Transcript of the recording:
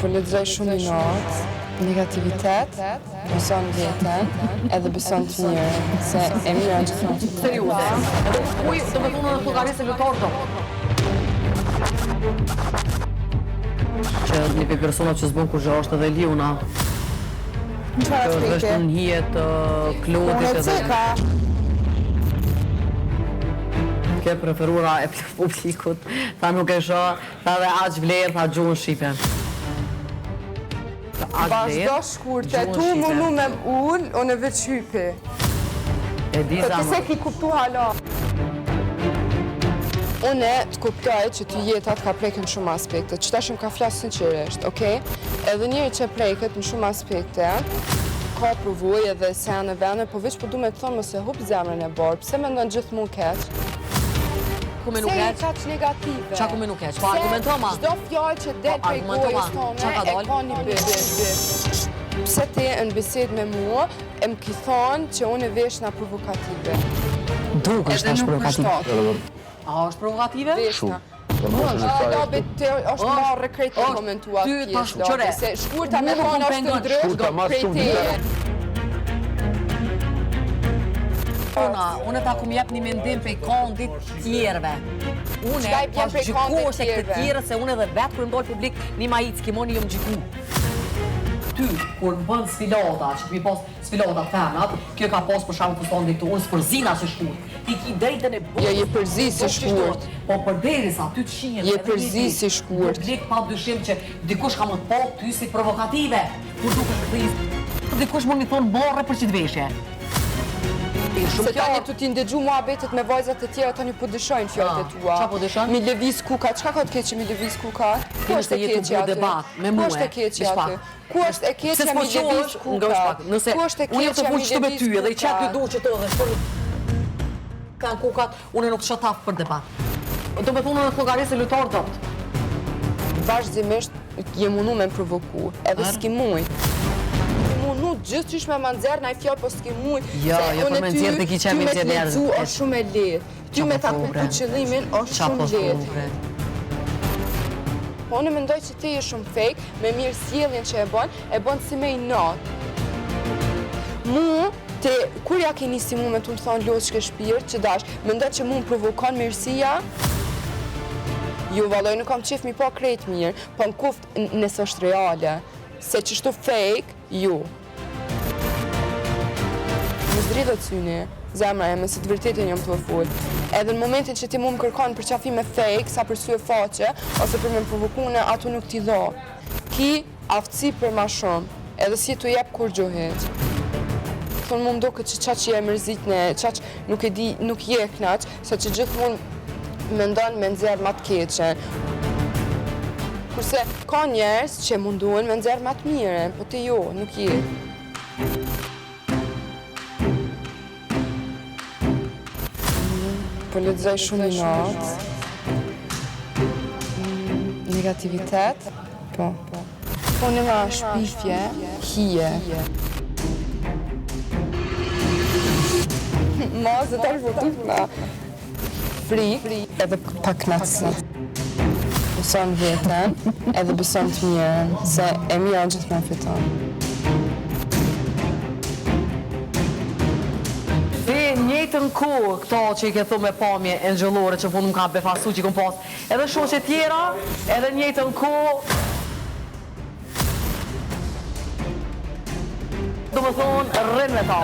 Po lexoj shumë inat, negativitet, beson veten, edhe beson të mirën, se e mira gjithmonë fiton. Serioze. Edhe kuj, do me thonë në llogarisë e lojtar do. Që një prej personat që s'bën kurgjë është edhe Liona. Në çfarë Që aspekti? është në hije të Klodit Unë e edhe... ceka. Kjo e preferura e publikut, tha nuk e shoh, tha dhe aq vlerë, tha gjuhën shqipe. Tha aq vlerë, Vazhdo shkurte, gjuhën tu shqipe. mundu me ul, unë veç hypi. E di Po ti zemër. se ki kuptu hala. Unë të kuptoj që ty jeta të ka prekë në shumë aspekte, që tash më ka flasë sinqerisht, okej? Edhe njëri që preket në shumë aspekte, ka përvojë edhe sene vene, po veç po du me të thonë mos e hup zemrën e bërë, pse mendon gjithmonë keq? Ku menu Pse je keq? kaq negative? Qa ku menu keq? Po Pse argumento ma. Çdo fjalë që del Po prej argumento ma. gojës tone Qa ka e dal? ka një byth. Pse ti në bisedë me mua e më ki thonë që unë e veshna provokative? Dukesh Edhe tash nuk është provokative. A është provokative? Veshna. Për moshën e saj Labi, është ti është marrë krejt të komentua Ty pjesë, tash Labi, qëre. se shkurta me Mu nuk thonë më është pengon. ndrysh Shkurta ma prej shumë teje. Ona, unë ta kum jep një mendim prej kondit tjerëve. Une, Çka i bjen tash prej kondit gjykosh e këtë tjerëve? tjerët, se unë edhe vetë kur më dojë publik, një maicë kimoni jom gjyku. Ty, kur më bën sfilata, që të mi pas sfilata femrat, kjo ka pas për shembull fustan këtu, unë s'përzina si shkurt. Ti ki drejtën e botës. Jo, je përzi si Botës që shkurt. shkurt. Po përderisa ty të shihen Je edhe përzi një ditë, si shkurt. Publik pa dyshim që dikush ka më të pa ty si provokative. Kur dukesh kthis, dikush mund mi thonë borre për qitë veshje. Se tani tu ti ndëgju muhabetet me vajzat e tjera, tani po dyshojnë fjalët e Ah, tua. qa po dyshon? Mi lëviz kuka, çka ka të keqe mi lëviz kuka? Ku Ti është e nëse je tu keqe bu aty? debat me Ku mue, është e keqe veç pak. aty? Ku është e Se keqe s'po mi lëviz qohesh, nga është kuka? pak. Nëse Ku është e unë jam të keqe fol mi qëtu me lëviz ty edhe i qatë dy kuka? duar që to dhe shkon kanë kukat, unë nuk shoh taf për debat. Do me thonë unë të llogarisë e lojtar dobt. Vazhdimisht je mundu me më provoku, edhe s'ki mujt. Je mundu gjithë qysh me ma nxjerr naj fjalë, po s'ki mujt. Jo, se jo, për unë me ty- nxjerr të ki qe ty me me nxjerr të njerëz. lexu është shumë e lehtë. Ty Qa me po ta thu, kuptu bre? qëllimin është Qa po shumë thu, lehtë. bre? Po unë mendoj që ti je shumë fake, me mirë sjelljen që e bën, e bën si me inat. Mu, ti, kur ja ke nisi mu me të më thonë loqke shpirt që dash, mendoj që mu më provokon mirësia, Jo, valloj, nuk kam qef mi pa krejt mirë, po në kuft n- nëse është reale, se qështu fake, ju. Më zdridhet syni, zemra e me se të vërtetën jam të fol. Edhe në momentin që ti mu më kërkon për qafime fake, sa për sy e faqe, ose për me më provokune, ato nuk t'i do. Ki aftësi për ma shumë, edhe si t'u jep kur hiq. Thonë mu më duket që qaq je e mërzitne, qaq nuk e di, nuk je e knaq, sa që gjithmonë mendon me nxjerr ma të keqen. Kurse ka njerëz që mundohen me nxjerr ma të mirën, po ti jo, nuk je. Po lexoj shumë inat. Mm, Negativitet. Po. Po në ma shpifje, hije. Ma se tash po tutna. Frikë edhe paknaqësi. Beson veten edhe beson të mirën, se e mira gjithmonë fiton. Ti njëjtën kohë këto që i ke thonë me pamje engjëllore që fund më ka befasu që i kom pas edhe shoqe tjera, edhe njëjtën kohë Do më thonë, rrin me ta.